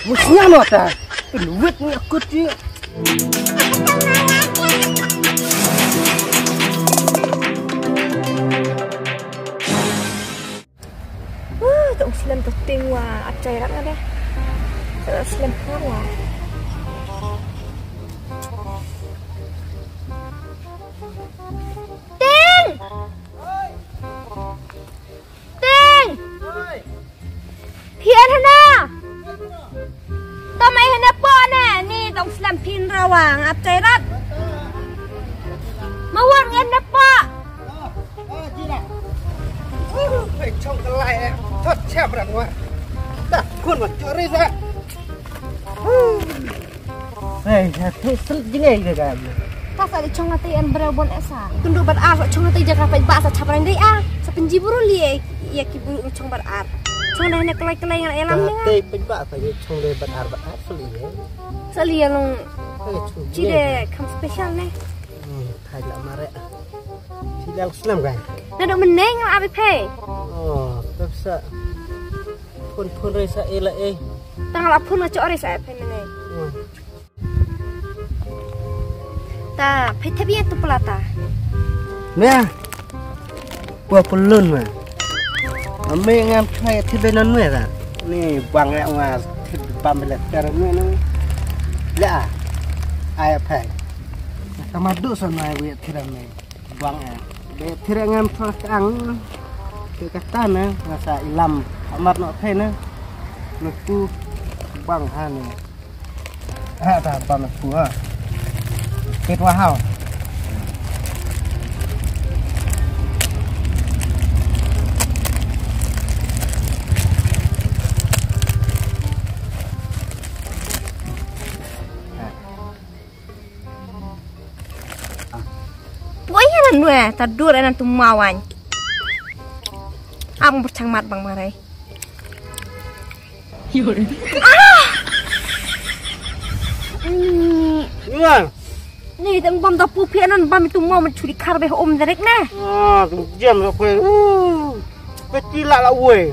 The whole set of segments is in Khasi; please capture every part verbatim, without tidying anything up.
Musnya mata. Luwet ni aku ti. Wah, tak slem tu ting wa, acai rat ada. Tak slem wa. Ting! Ting! Phi ïa hana? Tang mai hana po ne, ni tang slem phin rawang ap tai rat. Ma wan ngan na po. Hei, chong kalai eh. Thot chap rat wa. Ta, kun wa chori sa. Hei, ha, tu sel jingai de kan. Ta sa de chong ate an breu bon esa. Tundu bar ar chong ate jaga pa ba sa chap ran dei ah. Sa penji buru li eh. Ïa ki buru chong bar ar. Chong dah ne kelai kelai ngan elam ne. Te pej ba sa ye chong de bar ar bar ar sel ye. Sel ye long. Hei, chong. Chi de kam special ne. Hmm, thai la mare. Chi dang slem kan. Na do meneng abi phe. Oh, tep sa. Phun phun re sa e la e. Tang la phun ma cho re sa e phe meneng. Hmm. Ta phe thep ïa tu plata. Mea. Kwa kulun ma. Ame ngam thai thep be non me ta. Ni bang ya ma thep bam le ter me no. La. Ai phe. Tama du sa nai wi thep me. Bang eh. Be thire ngam thok ang. Ke kata na ngasa ilam. Amat nok thai na. Nuku bang ha ni. Ha ta bang nuku ha. Kit wa hao. Poi ïa nan nwe, ta dur ïa nan tu mawan. Am berchang mat bang marai. Ah! Hmm. Ïa. Ni tang bam da pu phi nan bam tu mau men churi khar be um direct ne. Ah, tu jam la kwe. Uh. Peti la la wei.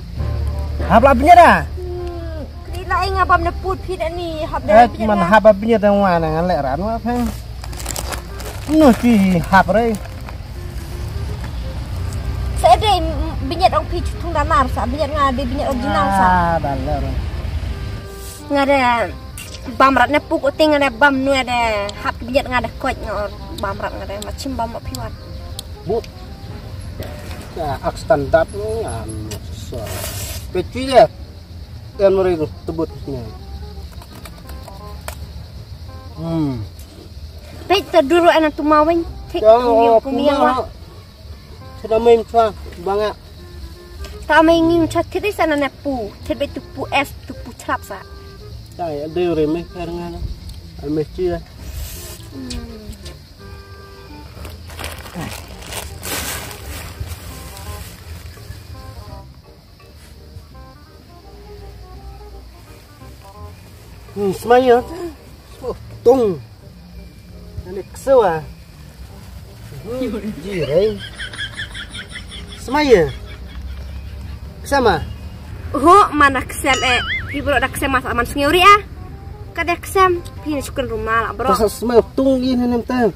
Hap la bnyet ah. Hmm, kri la ing abam na put phi da ni hap da Eh, bnyet man ah. Hap ba bnyet da wa na ngan le ran wa phe. No ti hap re. Sa de bnyet ong phi chutung da nar sa bnyet nga de bnyet original sa. Ah, da le re. Nga de bam rat ne puk uting nga de bam nu de hap bnyet nga de koit nga or bam rat nga de ma chim bam ma phi wat. Bu. Ya, ak standard ni, am, so. Peti ya. Yan mari tu tebut ni. Hmm. Pet ta duru ana tu mawin. Tik Ya, kumia oh, kumia kumia. Wa. Sudah main sa, banga. Ta mai ngim cha tiri sana na pu. Tiri tu pu es, tu pu chlap sa. Ta ya, de re me, kar ngana. Al mesti ya. Hmm. Hmm, smaya. Oh, tung. Ani ksewa. Hmm, ji rei. Smaya. Ksema. Ho, mana ksem eh. Pi bro da ksem masa man sngew ri ah. Kada ksem, pi ni sukan rumah lah bro. Pasal smaya tung ji ni nem tang.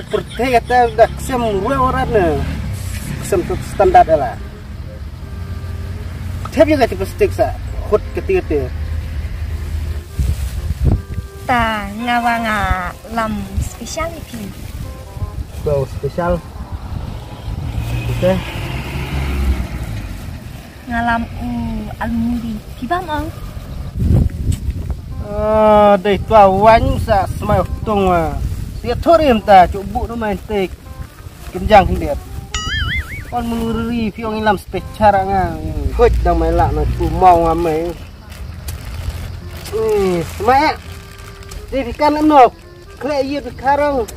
Pyrthei kata da ksem ruh orang ne. Ksem tu standard lah. Thep juga ti plastik sa. Khut keti keti. Ta ngawa nga lam special ni phi. Kau special. Okay. Nga lam u almuri. Phi bam ong? Ah, dei twa wan sa smai tung wa. Sia thori em ta chuk bu no main tik. Kenjang kendet. Wan mulu ri phi ong ilam spechar nga. Hoi dang mai la na chu mau nga mai. Eh, smai. Dei phi kan nok. Kle yit phi karong.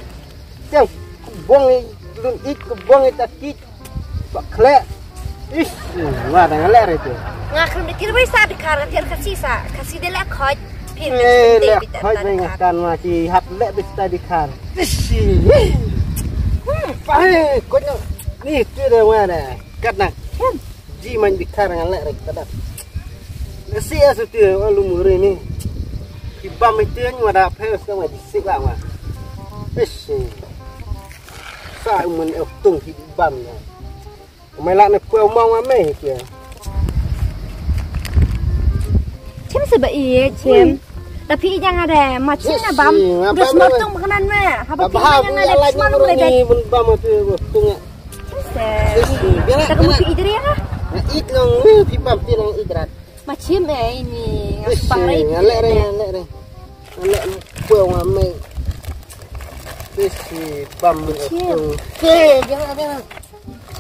Tang kubong i lun ik kubong i ta kit. Ba khlek. Ish, wa da nga lek re tu. Nga khlem dei kir bai sa dei kar tiar Khasi sa. Khasi dei lek khoj. Phi Eh, dei lek bit khoj ta bai nga dei kar. Kan wa ki hap lek bit ta dei kar. Ish. Hmm, pa he, khoj no. Ni tu dei wa dei. Kat na. Hmm. Ji man bikar ngan leh rek kadat. Nasi ya suti alu muri ni. Phi bam itu yang wada phe uska ma jisi ba ma. Ish. Sa mun ek tung hi bam ya. Mai la ne pwe mong ma me kia. Chim se ba i chim. Da phi jang ada ma chim na bam. Dos motung makanan me. Haba phi jang ada smal le dai. Bun bam tu tung ya. Chim se. Da kamu phi idri ya. It long phi bam ti long idrat. Ma chim eh ini ngas pare. Ngalek re ngalek re. Ngalek pwe ma me. Chim se bam. Chim. Ke biar biar.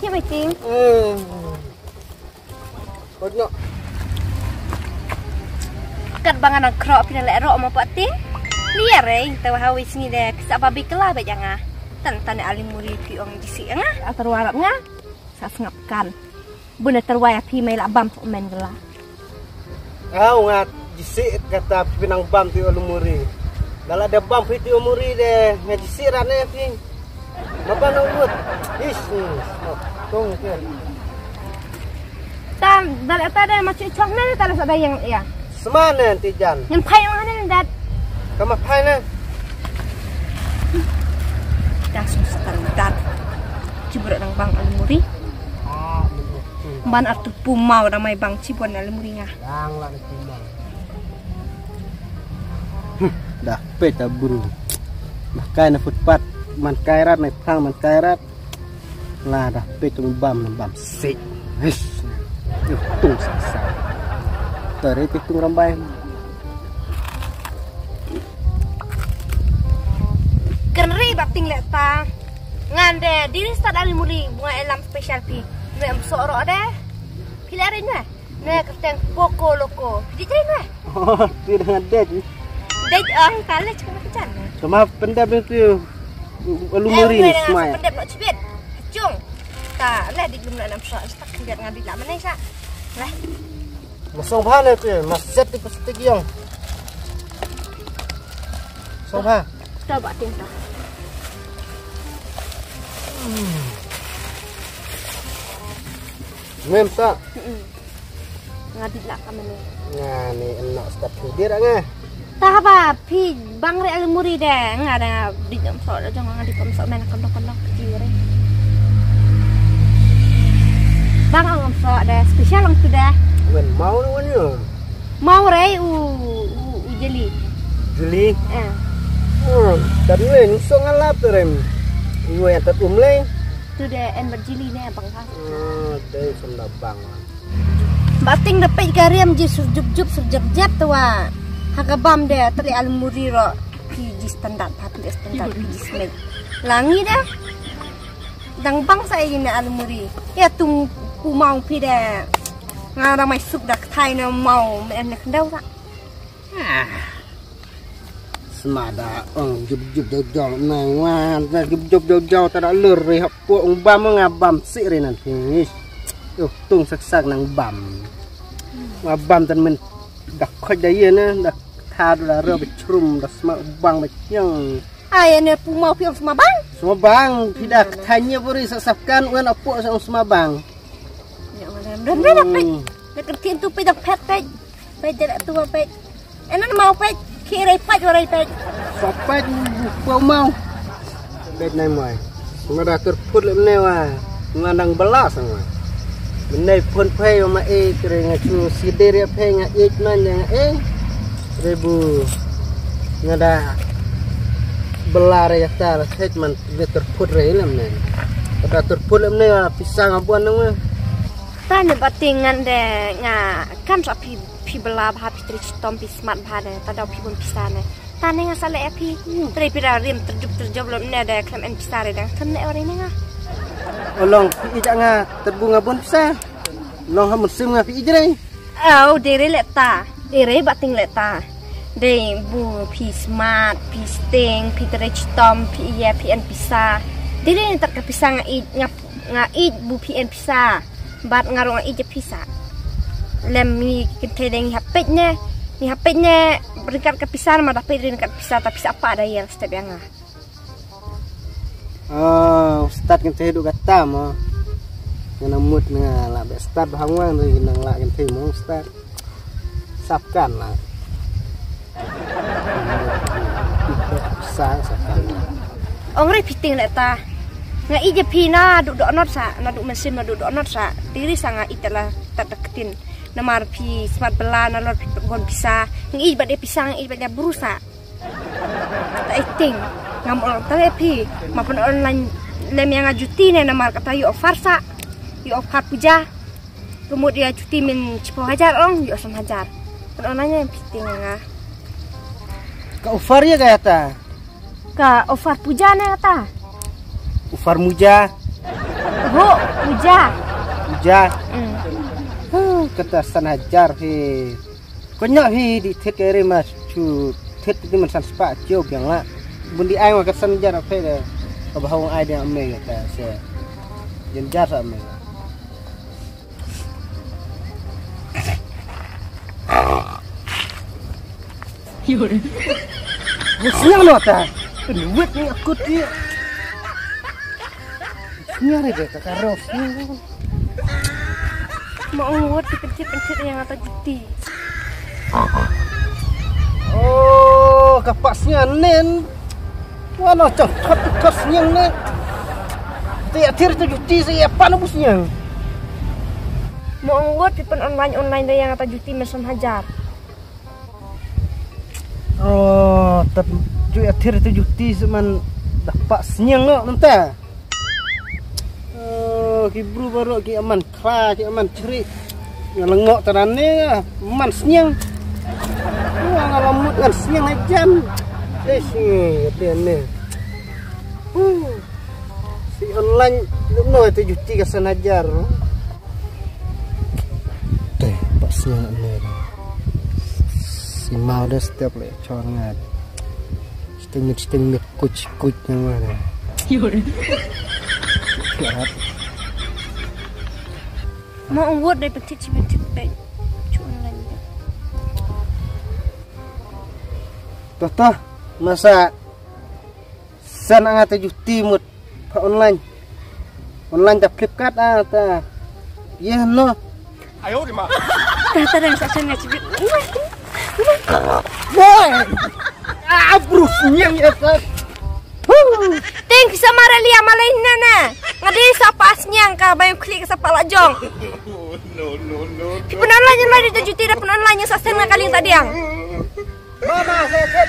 Hi Baiting. Kat ba ngan nang khrok phi na leh rok mo Baiting. Lia re te wa hawi sngi de kisa ba bi kela ba janga. Tan tan ali muri phi ong jisi nga. Atar warap nga. Sa sngap kan. Bun atar waya phi mai la bam men gela. Au nga jisi kata phi nang bam ti alu muri. Dala de bam phi ti alu muri de nga jisi rane phi. Maba nang mut. Is ni. Tong ke. Tam dal eta de ma chi chok ne ta sa da yang ya. Sma ne ti jan. Ngan phai ma ne dat. Kama phai ne. Da sung sa tan dat. Chi bro nang bang alu muri. Man artu pumau da mai bang chi bon alu muri nga. Bang la pumau. Da peta bru. Makai na footpath man kai rat na phang man kai rat. La da peta bam na bam sik. Hish. Tung sa sa. Tare peta rambai. Kenri bapting leta. Ngande diri stad ali muri bunga elam special pi. Nwe am soro de. Pila rin nwe. Ne kerteng poko loko. Di jai ne. Oh, tu dah dej. Dej ang kale cuma kejan. Cuma pendap itu. Alu muri ni semai. Pendap nak cibit. Cung. Ta leh di gumna nam sa. Tak kejar ngadi lama ni sa. Leh. Masong bha ne tu. Maset di plastik yang. Song bha. Coba tinta. Mem sa. Nga dit lah ka mane. Nga ni enok step tu dia dah nga. Tah ba phi bang re al muri de nga da nga dit om sok da jong nga dit om sok men kondok kondok ji re. Bang ang om sok de special ang tu de. Wen mau ni wen yo. Mau re u u u jeli. Jeli. Eh. Oh, tapi wen sok ngalap tu rem. Iwe yang tat um le. Tu de en berjeli ne bang ha. Oh, de senda bang. Ba ting da peit ka riam ji sur jup jup sur jep jep tu wa. Ha ka bam de tali al muri ro. Pi ji standard ha pi standard pi ji smek. Langi de. Dang bang sa ini al muri. Ya tung pu mau pi de. Nga da mai suk da kthai na mau me ne kndau sa. Sma da ong jup jup jaw jaw na wa da jup jup jaw jaw ta da lur ri hap po ong bam nga bam si ri nan phi. Yo tung sak sak nang bam. Nga bam tan men da khoj da ye na da tha da ro ba chrum da sma bang ba chiang. Ai ne pu mau phi ong sma bang. Sma bang phi da thanya buri sa sap kan wen apo sa ong sma bang. Ya ma dam dam dam. Nek tin tu pe da phet phet. Peit da tu peit. Ena mau peit. Ki rei peit wa rei peit. Sa peit ko mau. Peit nai mai. Ma da tur phut le ne wa. Ma nang bela sang wa. Ne phun pei ma e kre nga chu si de re pei nga e man nga e. Rebu. Nga da bela re ta peit man le tur phut re le ne. Da tur phut le ne wa pisang abuan nang wa. Tane ba ting ngan de nga kan sa phi phi bela bha phi tri chitom phi smat bha de ta dau phi bun pisa ne. Tane nga sa le phi tri phi da rim terjup terjup lom ne de klem en pisa re dang kan ne ore ne nga. Olong phi ija nga terbu nga bun pisa. Long ha musim nga phi ijre. Au de re le ta. De re ba ting le ta. De bu phi smat phi sting phi tri chitom phi ye phi en pisa. De re ne tak pisa nga ij nga nga ij bu phi en pisa. Bat nga rong ij pisa. Lem mi kinte deng ha pej ne. Mi ha pej ne ringkat ka pisa ma da pej ringkat pisa ta pisa pa da yel step yang ah. Oh, start kinte du kata mo. Nga mut nga la be start hangwang tu nang la kan thei mong start. Sapkan la. Sa sapkan la. Ong re fitting le ta. Nga ija phi na du do not sa, na du mesin na du do not sa. Tiri sa nga ita la ta dak tin. Namar phi smat bela na lor phi gon pisa. Nga ij bad pisa nga ij bad bru sa. Ta iting. Ngam ol ta phi. Ma pun online lem yang juti ne namar kata yu offer sa. Yu offer puja. Kemut ya juti min sepuluh hajar ong yu osam hajar. Pun online yang fitting nga. Ka offer ya kata. Ka offer puja ne kata. Offer muja. Ho, puja. Puja. Hmm. Huh, kata san hajar he. Ko nyok hi di thet ka ri ma chu thet di man san spah chu biang la. Bun di ai wa ka san jar phe de. Ka ba hong ai di ame ka se. Jen jar sa ame. Yore. Musnya no ta. Wet ni aku ti. Sñiaw re de ka ka ros. Ma ong wot di pentit pentit yang ata juti. Oh, ka pa sñiaw nen. Wa no chong thot thot sñiaw nen. Te athir tu juti se ya pa no bu sñiaw. Ma ong wot di pen online online de yang ata juti mesan hajar. Oh, tap ju athir tu juti seman dapat senyang ngok nanta. Oh, ki bru baru ki aman kla ki aman cheri. Ngalengok tanane man senyang. Wah, ngalamut ngan senyang ajan. Eh, sini ate ne. Huh. Si online no tu juti ka sanajar. Te, pas nga ne. Si mau de step le chon nga. Sting mit sting mit kuch kuch ne ma ne. Yore. Kiarat. Ma ong wot de petit petit pe. Chun lan de. Toh toh, masa San anga ta juti mut pa online. Online ta Flipkart ah ta. Ye no. Ayo di ma. Ta ta dang sa san nga chibit. Boy. Ah, Bruce nyang ya sa. Ting sa mara lia malai nana. Ngadi sa pas nyang ka bayu klik sa pala jong. No no no. Pun online online ta juti da pun online sa san nga kaling ta diang. Mama, sakit.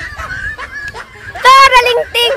Tada lingting.